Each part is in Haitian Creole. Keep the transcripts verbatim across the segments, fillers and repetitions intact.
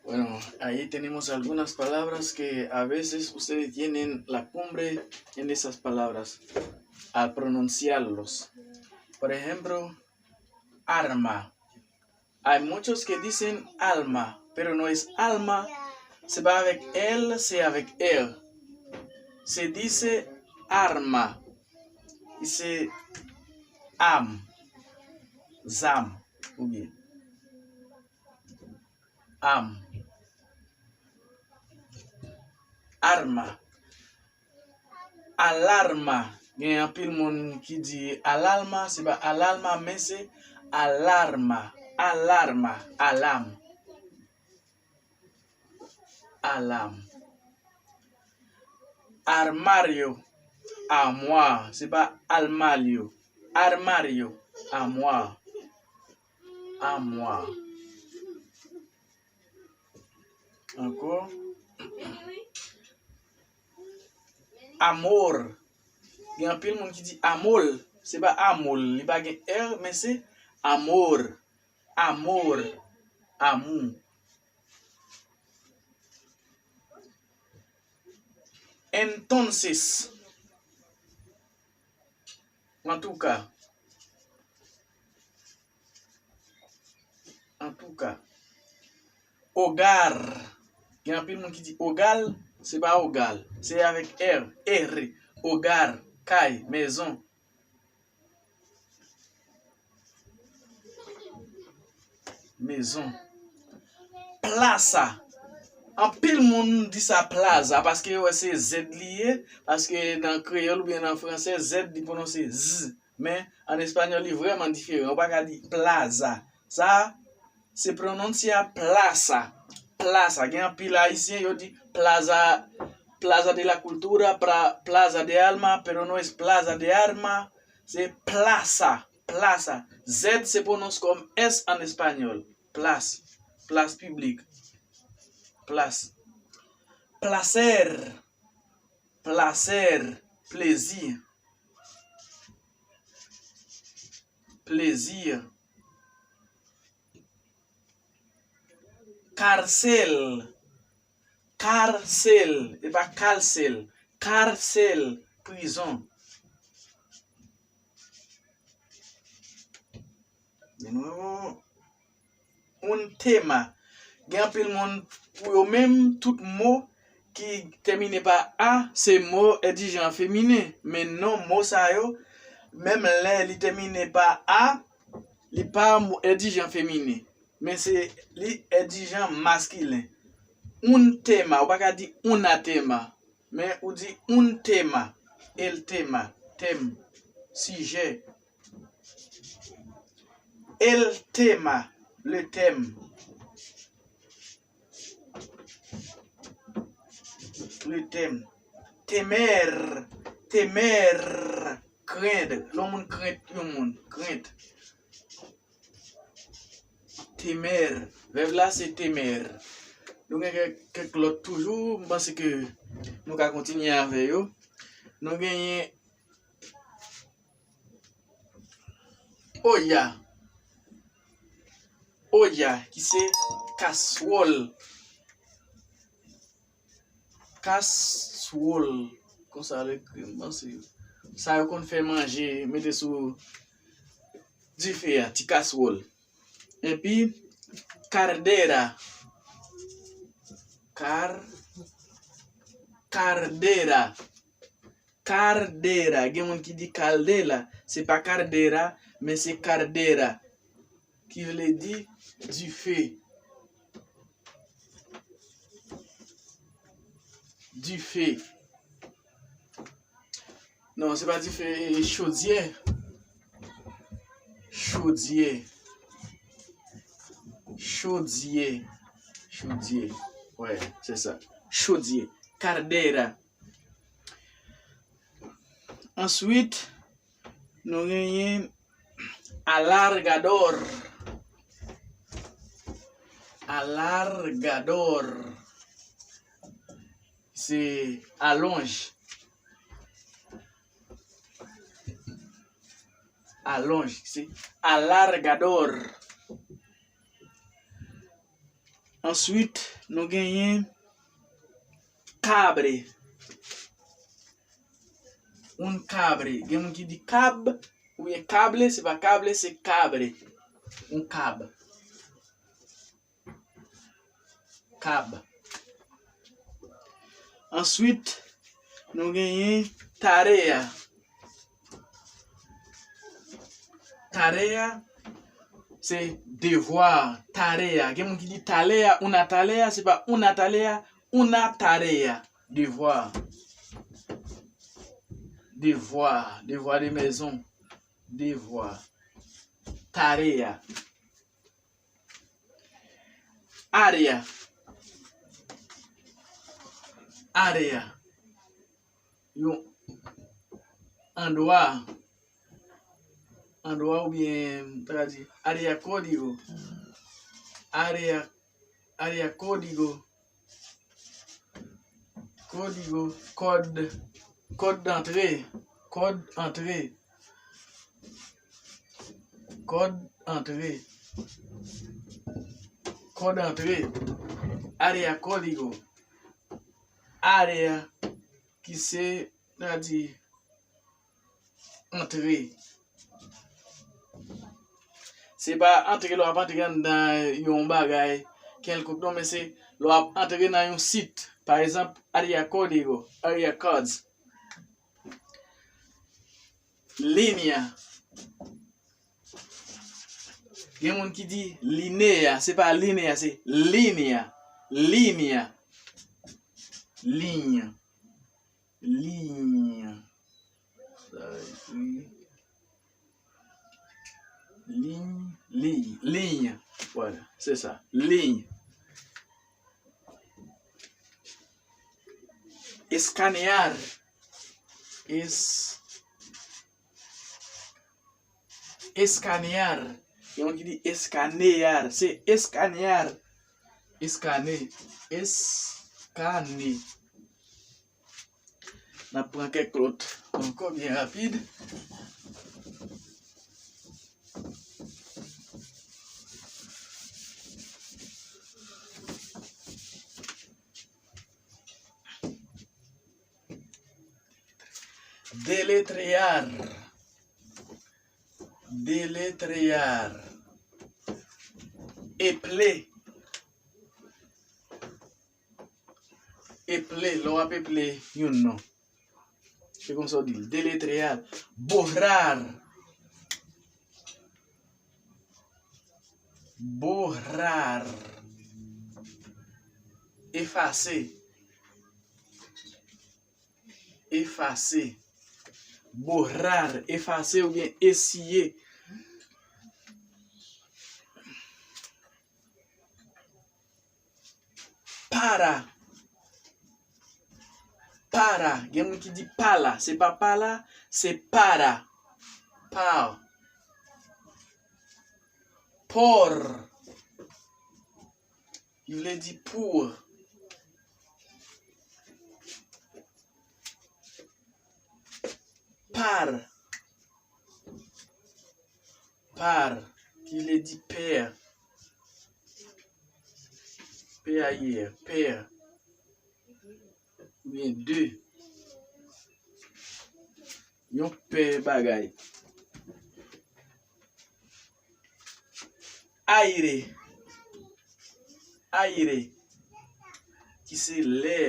Bueno, ahí tenemos algunas palabras que a veces ustedes tienen la cumbre en esas palabras al pronunciarlos. Por ejemplo, arma. Hay muchos que dicen alma, pero no es alma. Se pa avèk L, se avèk R. Se dice arma. Y se am. Zam. Oubyen am. Arma. Alarma. Gen anpil moun ki di alalma, se pa alalma, men se alarma. Alarma. Alam. Alam. Armario. Amwa. Se pa almalyo. Armario. Amwa. Amwa. Ankò. Amor. Gen anpil moun ki di amol. Se pa amol. Li pa gen R, men se amor. Amor. Amou. Entonces. Antouka. Antouka. Hogar. Gen anpil moun ki di ogal, se pa ogal. Se avèk R, R. Hogar, kay, mezon. Mezon. Plaza. Anpil moun di sa plaza, paske yo wè se Z li ye, paske nan kreyòl oubyen nan fransè, Z li pwononse Z. Men, an espanyòl, li vrèman diferan. Ou pa ka di plaza. Sa, se pwononse a plaza. Plaza. Gen anpil ayisyen, yo di plaza, Plaza de la Cultura, pra, Plaza de Alma, pero no es Plaza de Alma. Se plaza, plaza. Z se pwononse kòm S an espanyòl. Plas, plas piblik. Plas. Placer, placer, plezi. Plezi. Karsèl. Karsèl. E pa kalsèl. Karsèl. Prizon. Un tema. Gen anpil moun, pou yo menm, tout mo ki tèmine pa a, se mo èdijan feminen. Men non mo sa yo, menm lè li tèmine pa a, li pa mo èdijan feminen. Men se li èdijan maskilen. Un tema, ou pa ka di una tema. Men ou di un tema, el tema, tèm, sijè. El tema, le thème. Le thème. Temer, temer, krent. Lè yon moun krent yon moun, krent. Temer. Vèb la se temer. Nou gen kèk, kèk lòt toujou. M panse ke nou ka kontinye avè yo. Nou genyen oya. Oya, ki se kaswòl. Kaswòl. Konsa l ekri, m panse. Sa yo konn fè manje, mete sou dife a, ti kaswòl. Epi, kardera. Kar, kardera. Kardera. Gen moun ki di kaldela. Se pa kardera, men se kardera. Ki vle di dife. Dife. Non, se pa dife, e, chodyè. Chodyè. Chodyè. Chodyè. Wè, se sa. Chodyè. Kardera. Answit, nou genyen alargador. Alargador. Se alonj. Alonj. Se alargador. Answit, nou genyen cabre. Un cabre. Gen moun ki di kab, oubyen kable, se pa kable, se cabre. Un kab. Kab. Answit, nou genyen tarea. Tarea, se devwa. Tarea. Gen moun ki di tarea, una tarea, se pa una tarea, una tarea. Devwa. Devwa. Devwa de mezon. Devwa. Tarea. Área. Área. Yon andwa. Andwa oubyen, m ta ka di, área código. Área, área código. Código, kòd, kòd antre, kòd antre, kòd antre, kòd antre, área código, área ki se, n a di, antre. Se pa antre lè w ap antre anndan yon bagay kèlkonk, non, men se lè w ap antre nan yon sit. Pa egzanp, área código, área codes. Línea. Gen moun ki di linea, se pa linea, se línea. Línea. Liy. Liy. Sa ekri. Liy, liy, liy. Voilà, se sa. Liy. Escanear. Es-, escanear. Gen moun ki di escanear. Se escanear. Eskane. Eskane. N ap pran kèk lòt ankò byen rapid. Deletrear. Deletrear. Eple. Eple, lè w ap eple yon non. Se konsa w di l. Deletrear. Borrar. Borrar. Efase. Efase. Borrar. Efase oubyen esiye. Para. Para. Gen moun ki di pala. Se pa pala, se para. Pa. Por. Ki vle di pour. Par. Par, ki vle di pè. P A I R, pè. Oubyen de. Yon pè bagay. Aire. Aire. Ki se lè,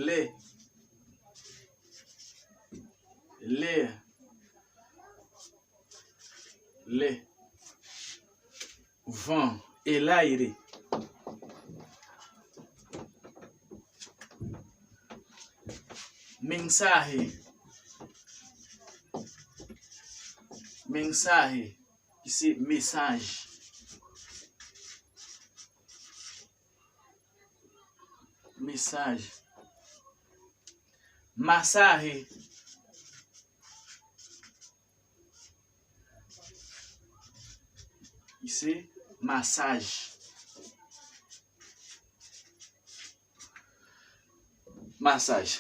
lè. Lè. Lè. Van, el aire. Mensaje. Mensaje, ki se mesaj. Mesaj. Masaje. Ki se masaj. Masaj.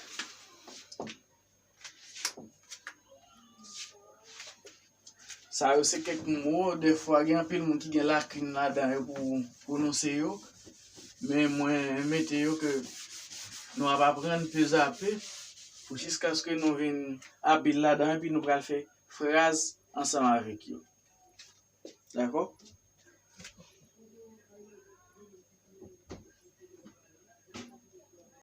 Sa yo se kèk mo, dèfwa gen anpil moun ki gen lakin ladan yo pou pwononse yo. Men mwen mete yo ke nou ap aprann pezape pou jiskaske nou vin abil ladan epi nou pral fè fraz ansanm avèk yo. Dakò?